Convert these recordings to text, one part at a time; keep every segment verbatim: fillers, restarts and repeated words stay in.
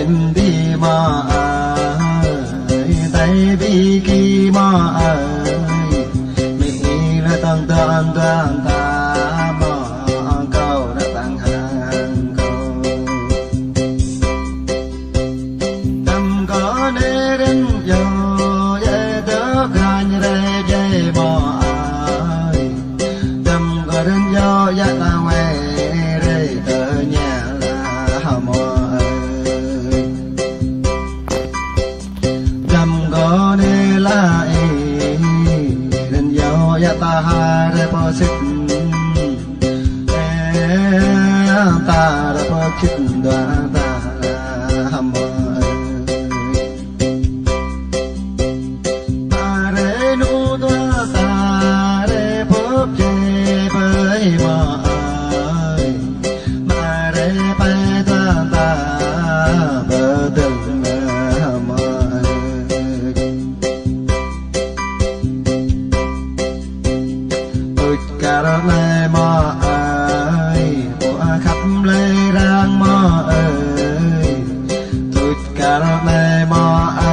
Ƀing mă ơi, tơlơi ƀing gih mă ơi, mĭ lĕ tơ̆ng tơ̆ng tơ̆ng ta mă kâo nă tơ̆ng hăng kâo. Tăm kơ nê rin yo ye tơ kanh re ye mă ơi. Tăm kơ rin yo ye ta wai re tơ ña la mă ơi. Tăm kơ nê la ê rin yo ye ta ha re pơ sĭt. Ê ta re pơ khĭt dua ta la mă ơi. Mă re nu dua ta re pơp jê pơi mă ơi. Mă re pơi dua ta pơdơ̆ng mă ơi. Tŭč kar anai mă ơi, pô khăp lơi rang mă ơi. Tŭč kar anai mă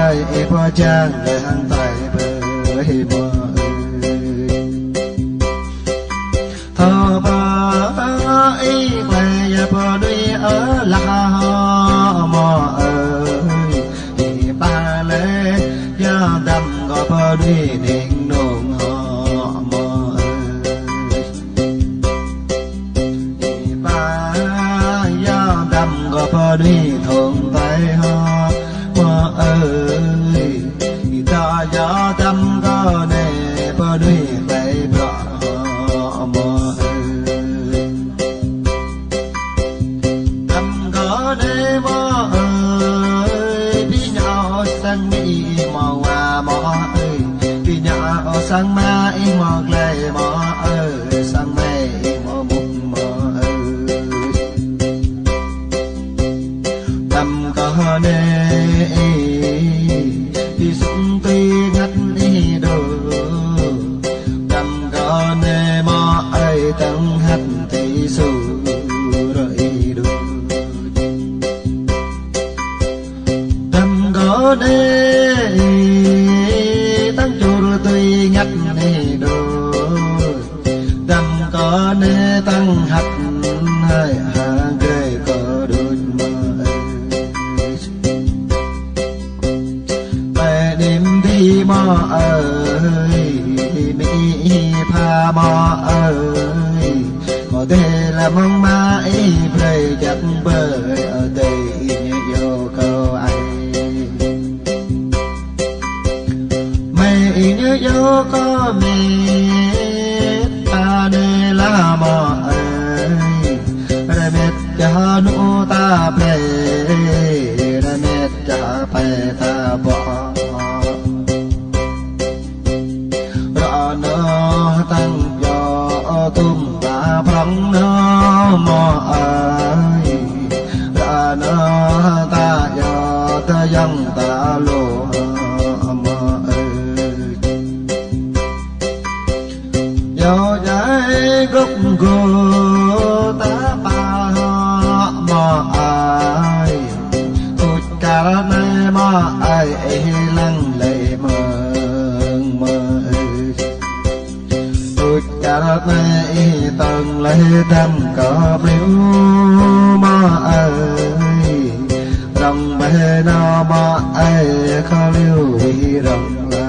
ơi, ih pơjang lĕ hăng tơi pơi mă ơi. Thâo pă ih lĕ ya pơđuaĭ ơ lah hŏ mă ơi. Ih pă lĕ ya dăm kơ pơđuaĭ ning nung hŏ mă ơi. Ih pă ya dăm kơ pơđuaĭ thong tơi hŏ mă ơi. Ih ta ya dăm kơ nê pơđuaĭ tơi bruă hŏ mă ơi. Dăm kơ nê mă ơi, ƀing ñă ơ sang mĭ mă wa mă ơi, ƀing ñă ơ sang mă ih mă glai mă ơi, sang mă ih mă mŭk mă ơi. Dăm kơ nê ih, ƀing sŭng tui ngăt ih đôč. Dăm kơ nê mă ơi tơ̆ng hăt tui su rơ ih đôč. Dăm kơ nê ih tơ̆ng čur tui ngăt ih đôč. Dăm kơ nê tơ̆ng hăt hơi hăng grê kơ đôč mă ơi. Tơlơi nim di mă ơi, mĭ ih pha mă ơi. Kơ dêh la mơ̆ng mă ih brơi jăk ƀơi, ơ dêh ih ñu yua kơ ai. Mơi ih ñu yua kơ mĕt ta nê la mă ơi. Rơmet čah nu ta plei, rơmet čah pơi ta ƀô̆. Ră nơ tơ̆ng yua tŭm ta prŏng nơ mă ơi. Ră nơ ta yua tơyăng ta lu mă ơi. Yua djai gŏp gô ta pă hŏ mă ơi. Tŭč kar anai mă ơi, ih lăng lĕ mơ̆ng mă ơi. Tŭč kar anai ih tơ̆ng lĕ dăm kơ pliu mă ơi. Rŏng ƀơi nao mă ơi, kơ liu ih rŏng la